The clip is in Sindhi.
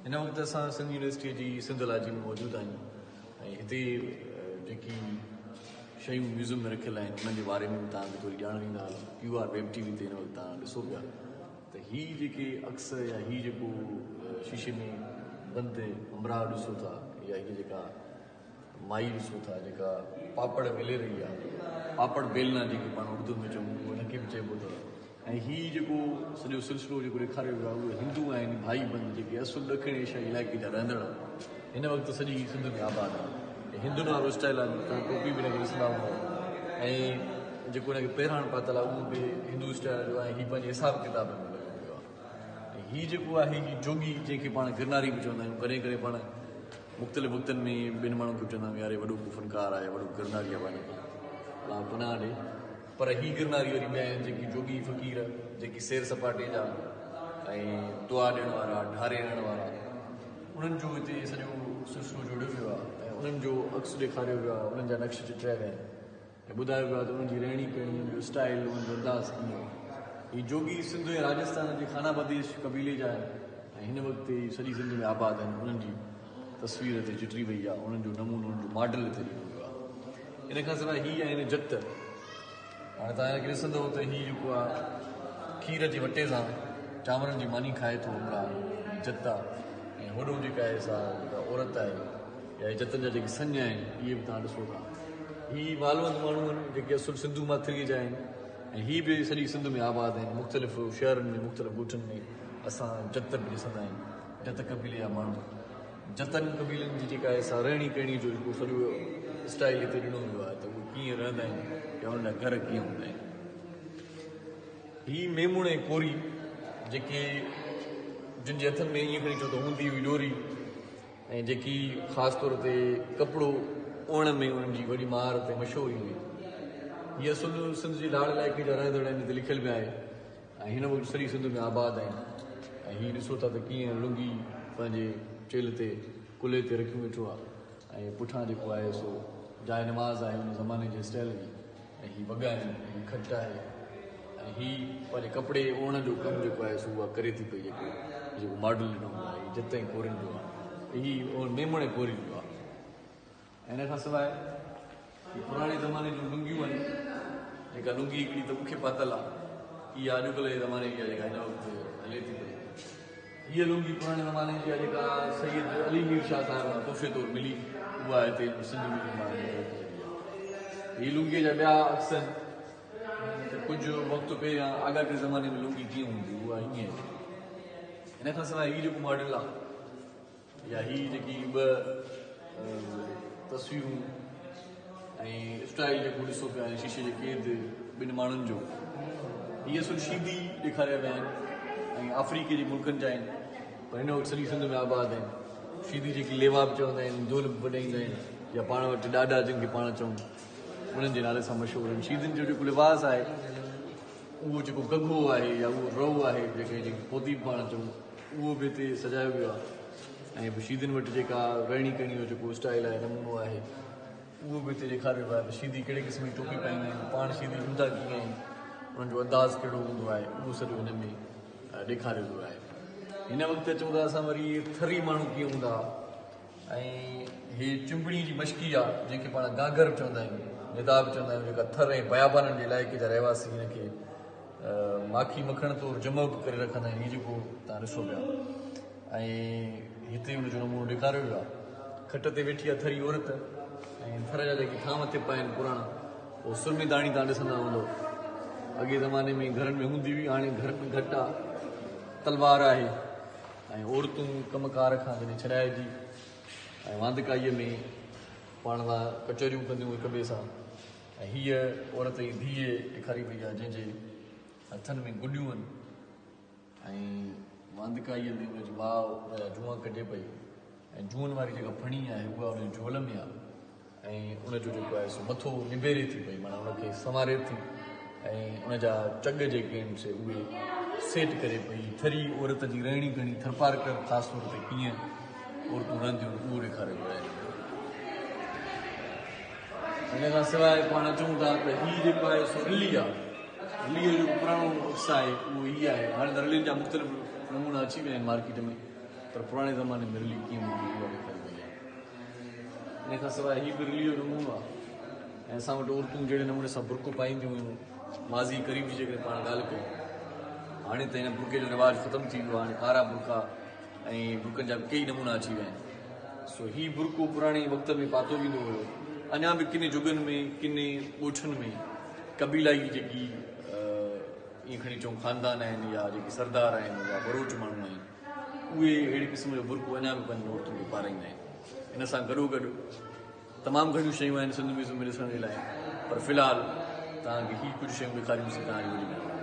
هن وقت اسان سنڌ يونيورسٽيء جي سنڌ الاجي ۾ موجود آهيون ۽ هتي جيڪي شيون ميوزيم ۾ رکيل آهن انهن جي باري ۾ به توهان کي ٿوري ڄاڻ ڏيندا هلون. Q R web T V تي هن وقت توهان ڏسو پيا ته هي جيڪي عڪس يا هي جيڪو شيشي ۾ بند همراهه ڏسو ٿا يا هي جيڪا مائي ڏسو ٿا جيڪا پاپڙ ويلي رهي آهي، پاپڙ بيلنا جيڪي پاڻ اردو ۾ چئون ان کي به چئبو اٿو ۽ هي جيڪو سڄو سلسلو جيڪو ڏيکاريو ويو آهي اهي هندو آهن ڀائي بند جيڪي اصل ڏکڻ ايشيائي علائقي جا رهندڙ هن وقت سڄي سنڌ ۾ آباد آهن. هندن وارو اسٽائل آهي، توهان ٽوپي به هن کي ڏسندا هوندؤ ۽ جيڪو هن کي پهراڻ پاتل آهي اهو به هندو اسٽائل جو آهي. هي پنهنجي حساب ڪتاب ۾ لڳو پيو آهي ۽ هي جيڪو آهي هي جوڳي جنهن کي پاڻ گرناري به چوندا آهيون، ڪڏهن ڪڏهن پاڻ مختلف وقتن ۾ ٻين ماڻهن کي به چوندا آهيون يار هي وڏو ڪو فنڪار آهي وڏو گرناري آهي پنهنجو الله پناهه ڏي پر هي گرناري وري ٻيا آهن جيڪي جوڳي فقير جيڪي سير سپاٽي جا ۽ دعا ڏيڻ وارا ڍاري هڻڻ وارا انهن جو هتي سڄو سلسلو جوڙيو ويو آهي ۽ انهن جو عڪس ڏيکاريو ويو آهي انهن جا نقش چٽيا ويا آهن ۽ ٻڌايو ويو آهي ته انهن جي رهڻي ڪهڻي، انهن جو اسٽائيل، انهن جو انداز ڪيئن هو. هي جوڳي سنڌ ۽ راجسٿان جي خانه بديش قبيلي جا آهن ۽ هن وقت هي سڄي سنڌ ۾ آباد آهن. انهن جي تصوير هتي چٽري وئي آهي، انهن جو نمونو، انهن جو ماڊل هتي ڏنو ويو آهي. ان کان سواء هي آهن جت. هاڻي توهان هن کي ڏسندؤ ته هي جيڪو آهي کير جي وٽي سان چانورن جي ماني کائي ٿو همراهه، هي جت آهي ۽ هوڏو جيڪا آهي سا جيڪا عورت آهي يا هي جتن جا جيڪي سڃ آهن اهي به توهان ڏسو ٿا. هي مالوند ماڻهو آهن جيڪي اصل سنڌو ماٿريء جا آهن ۽ هي به سڄي سنڌ ۾ آباد آهن. مختلف شهرن ۾ مختلف ڳوٺن ۾ اسان جت به ڏسندا آهيون. جت قبيلي جا ماڻهو جتن قبيلن جي جيڪا آهي سا رهڻي ڪهڻي جو جيڪو سڄو اسٽائيل هتي ڏنو ويو آهي ته اهي ڪيئن رهندا آهن يا انهن جا گهر ڪيئن هوندا آهن. هي ميمڻ ۽ ڪوري جيڪي جن جي هٿن ۾ ائين کڻي چئو ته هوندي هئي ڏوري ۽ جيڪي خاص طور تي ڪپڙو اڻڻ ۾ انهن جي وڏي مهارت ۽ مشهوري هئي. هي اصل سنڌ جي لاڙ علائقي جا رهندڙ آهن جتي لکيل به آهي ۽ هن وقت سڄي سنڌ ۾ آباد آهن ۽ هي ڏسو ٿا ته ڪيئن لنگي پنهنجي چيلهه تي ڪلهي تي رکيون ويٺو آهي ۽ پٺان جيڪو آهي سو جاء نماز آهي ان زماني جي اسٽائل جي. ۽ هي وڳا آهن ۽ هي کٽ آهي ۽ هي پنهنجي ڪپڙي اڻڻ جو ڪم جيڪو آهي سو اها ڪري ٿي پئي جيڪو جيڪو ماڊل ڏنو ويو آهي هي جت ۽ ڪورين جو آهي هي ميمڻ ۽ ڪورين جو آهي ۽ ان کان سواء هي پراڻي زماني جون لنگيون آهن جيڪا لنگي هڪڙي ته مونکي پاتل آهي اها اڄڪلهه جي زماني جي آهي جيڪا هن وقت هلي ٿي پئي هيء لونگي پراڻي زماني جي آهي جيڪا سيد علي مير شاهه صاحب کان تحفي طور ملي اها هتي سنڌ ميوزيم مان رکي وئي آهي. هي لونگيء جا ٻيا عڪس آهن ته ڪجهه وقت پهريان آڳاٽي زماني ۾ لونگي ڪيئن هوندي هئي اها ائين آهي. ان کان سواء هي جيڪو ماڊل آهي يا هي جيڪي ٻه تصويرون ۽ اسٽائل جيڪو ڏسو پيا ۽ شيشي جي قيد ٻن ماڻهن جو هي اصل شيدي ڏيکاريا ويا آهن ۽ آفريڪي جي ملڪن جا آهن پر هن وقت سڄي سنڌ ۾ آباد آهن شيدي جيڪي ليوا به چوندا آهن دول به وڏائيندا آهن يا پاڻ وٽ ڏاڏا جن کي پاڻ چئون انهن جي نالي سان مشهور آهن شيدين جو جيڪو لباس آهي اهو جيڪو گگهو آهي يا اهو رئو آهي جيڪي جيڪي پوتي به پاڻ چئون اهو به هتي سجايو ويو آهي ۽ شيدين وٽ جيڪا رهڻي ڪهڻي جو جيڪو اسٽائل آهي نمونو آهي اهو به هتي ڏيکاريو ويو آهي ته شيدي ڪهڙي قسم جي ٽوپي پائيندا آهن پاڻ شيدي هوندا ڪيئن آهن انهن جو انداز ڪهڙو هوندو آهي اهو سڄو هن ۾ ڏيکاريو ويو آهي هن وقت اچون ٿا اسان وري ٿري ماڻهو ڪيئن هوندا هئا ۽ هي چمبڙي جي مشڪي آهي جنهن کي پاڻ گانگهر به چوندا آهيون ندا به چوندا آهيون جيڪا ٿر ۽ بيابانن جي علائقي جا رهواسي هن کي ماکي مکڻ طور جمع به ڪري رکندا آهن هي جيڪو توهان ڏسو پيا ۽ هتي ان جو نمونو ڏيکاريو ويو آهي کٽ تي ويٺي آهي ٿري عورت ۽ ٿر جا جيڪي ٿانو ٿپا آهن پراڻا اهو سرمي داڻي توهان ڏسندا هوندو اڳي زماني ۾ گهرن ۾ هوندي هئي هاڻي گهرن ۾ گهٽ آهي تلوار آهي ۽ عورتون ڪم ڪار کان جڏهن ڇڏائجي ۽ واندڪائيء ۾ پاڻ سان ڪچهريون ڪنديون هڪ ٻئي سان ۽ هيء عورت جي ڌيء ڏيکاري وئي آهي جنهن جي هٿن ۾ گڏيون آهن ۽ واندڪائيء ۾ ان جي ماء ان جا جوئا ڪڍي پئي ۽ جوئن واري جيڪا ڦڻي آهي اها ان جي جهول ۾ آهي ۽ ان جو جيڪو آهي سو مٿو نبيري ٿي پئي معنيٰ ان کي سنواري ٿي ۽ ان جا چڳ جيڪي آهن سي اهي سيٽ ڪري پئي. ٿري عورت جي رهڻي ڪهڻي ٿرپارڪر خاص طور تي ڪيئن عورتون رهنديون آهن اهو ڏيکاريو ويو آهي. ان کان سواء پاڻ چئون ٿا ته هي جيڪو آهي سو رلي آهي. رليء جو جيڪو پراڻو عڪس آهي اهو هي آهي. هاڻي ته رلين جا مختلف نمونا اچي ويا آهن مارڪيٽ ۾ پر پر پراڻي زماني ۾ رلي ڪيئن هوندي هئي اها ڏيکاري وئي آهي. ان کان سواء هي به رلي جو نمونو آهي ۽ اسان وٽ عورتون جهڙي نموني سان برقعو پائينديون هيون ماضي قريب جي جيڪڏهن پاڻ ڳالهه ڪيون هاڻي ته هن برقعي جو رواج ختم ٿي ويو آهي هاڻي ڪارا برقعا ۽ برقعن جا به ڪيئي نمونا اچي ويا آهن سو هي برقعو پراڻي وقت ۾ پاتو ويندو هيو اڃا به ڪن جڳن ۾ ڪن ڳوٺن ۾ قبيلائي جيڪي ائين کڻي چئون خاندان آهن يا جيڪي سردار آهن يا ٻروچ ماڻهو آهن اهي اهڙي قسم جو برقعو اڃا به پنهنجن عورتن کي پارائيندا آهن. ان سان گڏوگڏ تمام گهڻيون شيون آهن سنڌ ميوزيم ۾ ڏسڻ جي لاء پر في الحال توهان کي هي ڪجهه شيون ڏيکاريون سي توهان جي وڏي مهرباني.